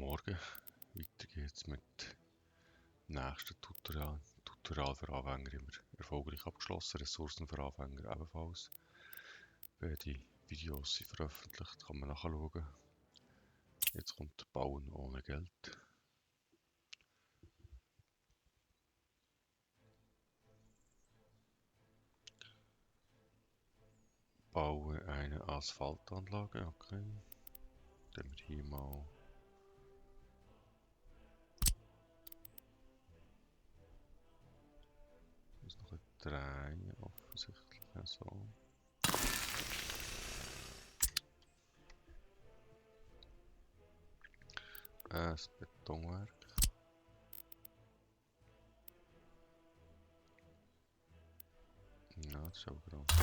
Morgen. Weiter geht's mit dem nächsten Tutorial für Anfänger immer erfolgreich abgeschlossen. Ressourcen für Anfänger ebenfalls. Beide Videos sind veröffentlicht, kann man nachschauen. Jetzt kommt Bauen ohne Geld. Baue eine Asphaltanlage, okay. Dann wir hier mal muss noch ein drehen, offensichtlich. So. Das Betonwerk. Ja, das ist aber gerade gut.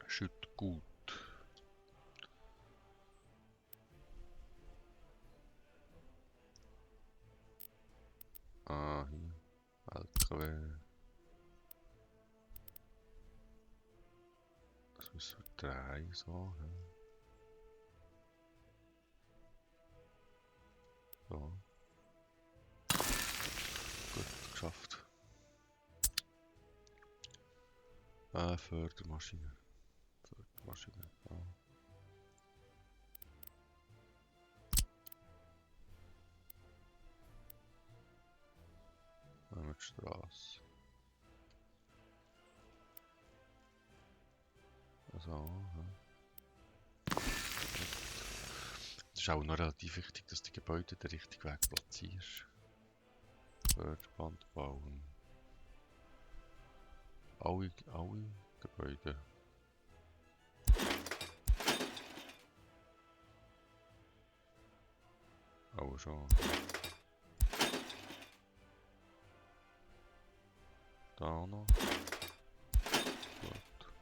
Schütt gut. Ah, hier. LKW. Das müssen wir drehen, so. Ja. So. Gut, geschafft. Fördermaschine. Fördermaschine, ja. Mit der Straße. So, ja. Es ist auch noch relativ wichtig, dass die Gebäude den richtigen Weg platzierst. Förderband bauen. Alle Gebäude. Auch schon. Da noch. Gut.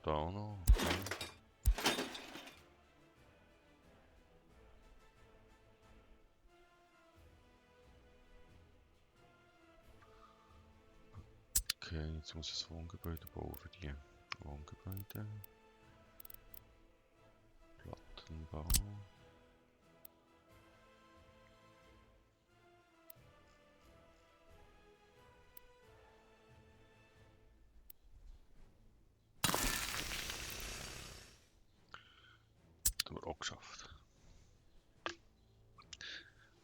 Da noch. Okay. Okay, jetzt muss ich ein Wohngebäude bauen für die Wohngebäude. Plattenbau. Das haben wir auch geschafft.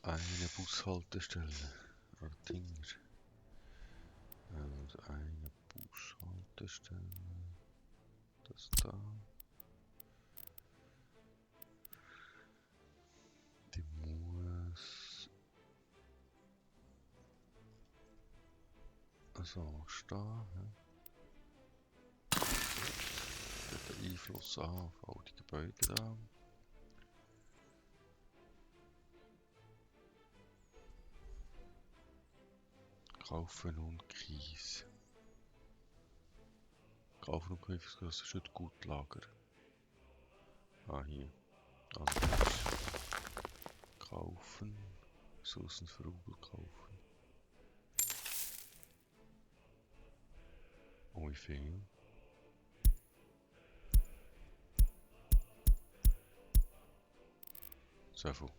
Eine Bushaltestelle. Ratinger. Also eine Bushaltestelle. Das da. Die muss also stehen. Ja. Das hat Einfluss auf all die Gebäude da. Kaufen und Kies. Kaufen und Kies, das ist nicht gut Lager. Ah, hier. Also, kaufen. Ressourcen für Rubel kaufen. Und wie viel? So viel.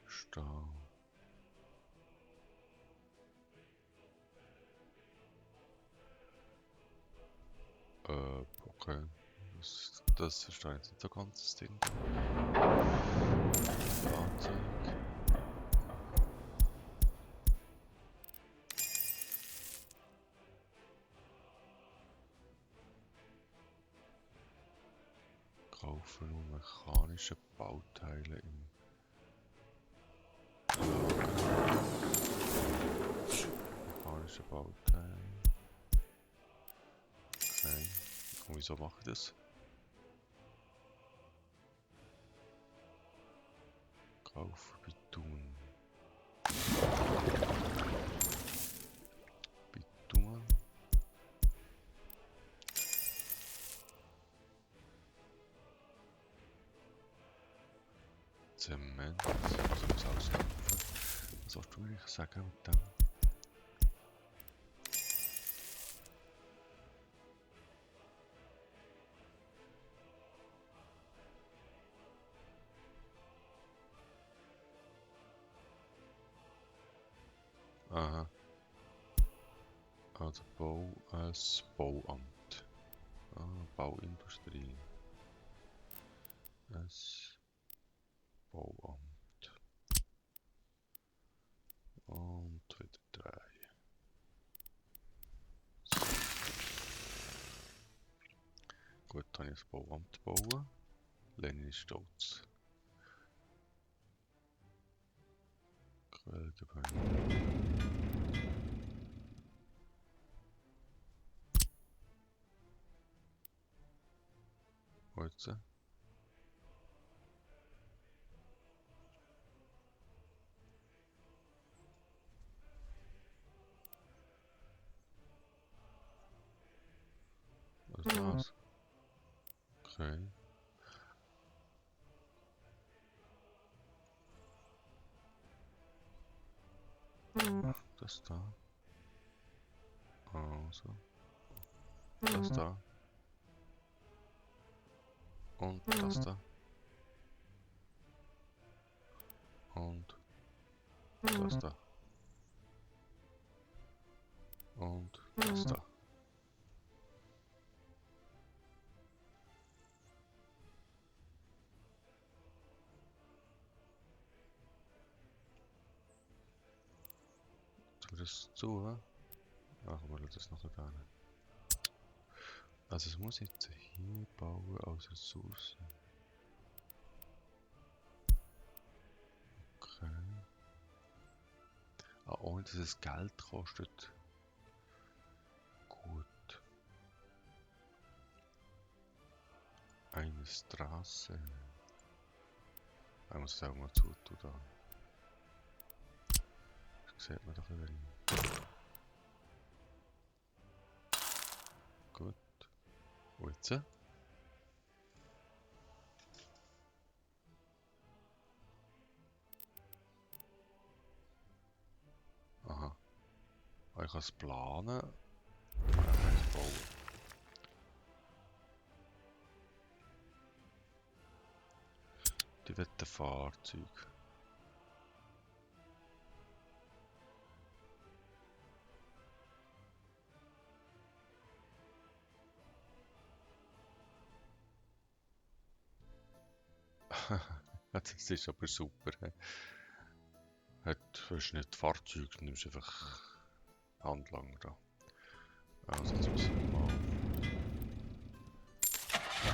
Stau. Okay. Das verstehe ich jetzt nicht so ganz, das Ding. Fahrzeug. Kaufen und mechanische Bauteile im mechanische Bauteile. Okay. Und wieso mache ich das? Kaufen Bitumen. Bitumen. Zement. Also muss alles kaufen. Was willst du mir eigentlich sagen mit dem? Aha. Also Bau als Bauamt. Ah, Bauindustrie. Als Bauamt. Und wieder 3. So. Gut, dann habe ich das Bauamt bauen. Lenin ist stolz. Quellgebäude. Heute. Was ist das? Okay. Das da. Also. Das da. Und das da. Und das da. Und das da. Tu das zu, hä? Machen wir das noch da. Also es muss jetzt hier bauen als Ressource. Okay. Ah, ohne dass es Geld kostet. Gut. Eine Straße. Ich muss es auch mal zutun da. Das sieht man doch wieder rein. Gut. Und jetzt? Aha. Ich kann es planen. Und dann kann ich es bauen. Die wollen Fahrzeug. Das ist aber super. Du hast nicht Fahrzeug, du nimmst einfach Handlanger da. Also jetzt müssen wir mal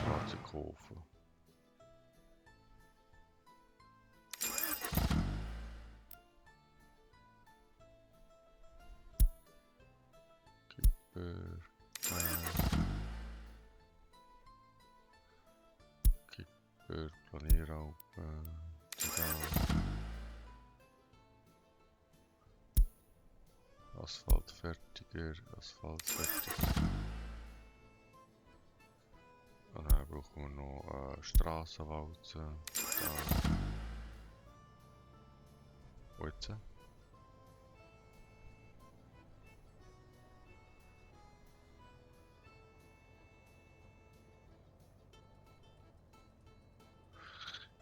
Fahrzeug kaufen. Kipper. Kipper, Planierraupen. Asphaltfertiger, Asphaltfertiger. Und dann brauchen wir noch Strassenwalzen. Da. Wo jetzt?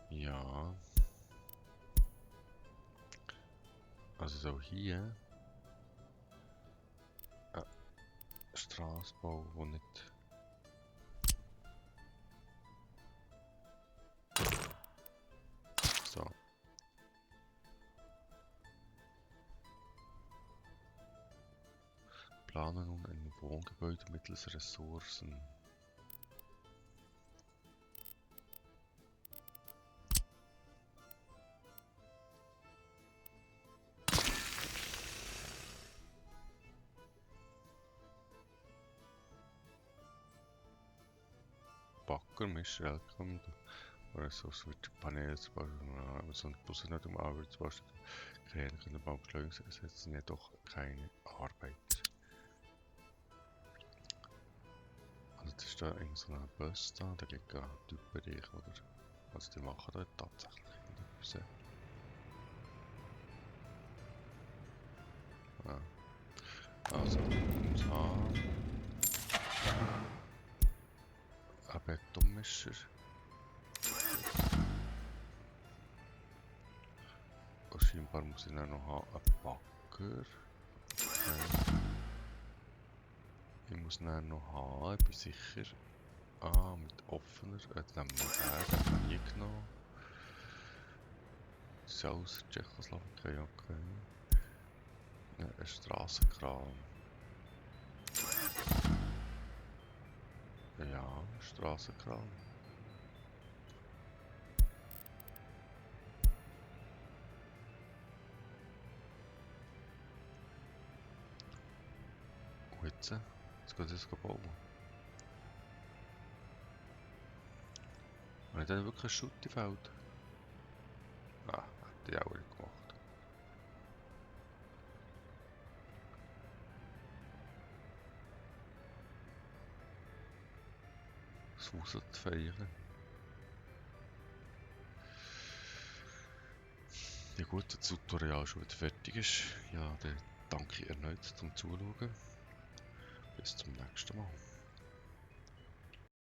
Ja. Also so hier. Straßenbau, wo nicht. So. Plane nun ein Wohngebäude mittels Ressourcen. Backer, Mischer, kommt. Ressourcen wird Paneele zu bauen, so Busse nicht Arbeit zu basteln. Krähen können Baumbeschleunigung ersetzen, jedoch keine Arbeit. Also das ist da irgend so ein Bus da, der geht gar Typenbereich, oder? Also die machen das tatsächlich. Raus. Ah. Also, so. Ein Betonmischer. Und scheinbar muss ich dann noch haben, einen Bagger. Okay. Ich muss dann noch haben, ich bin sicher. Ah, mit offener. Dann mal den habe ich nie genommen. Das ist ja aus der Tschechoslowakei, okay. Ja, ein Strassenkran. Ja, Strassenkran. Und jetzt geht es bauen. Habe ich dann wirklich ein Schuttifeld? Ah, hätte ich auch nicht gemacht. Das Haus zu feiern. Ja gut, wenn das Tutorial schon wieder fertig ist, ja, dann danke ich erneut zum Zuschauen. Bis zum nächsten Mal.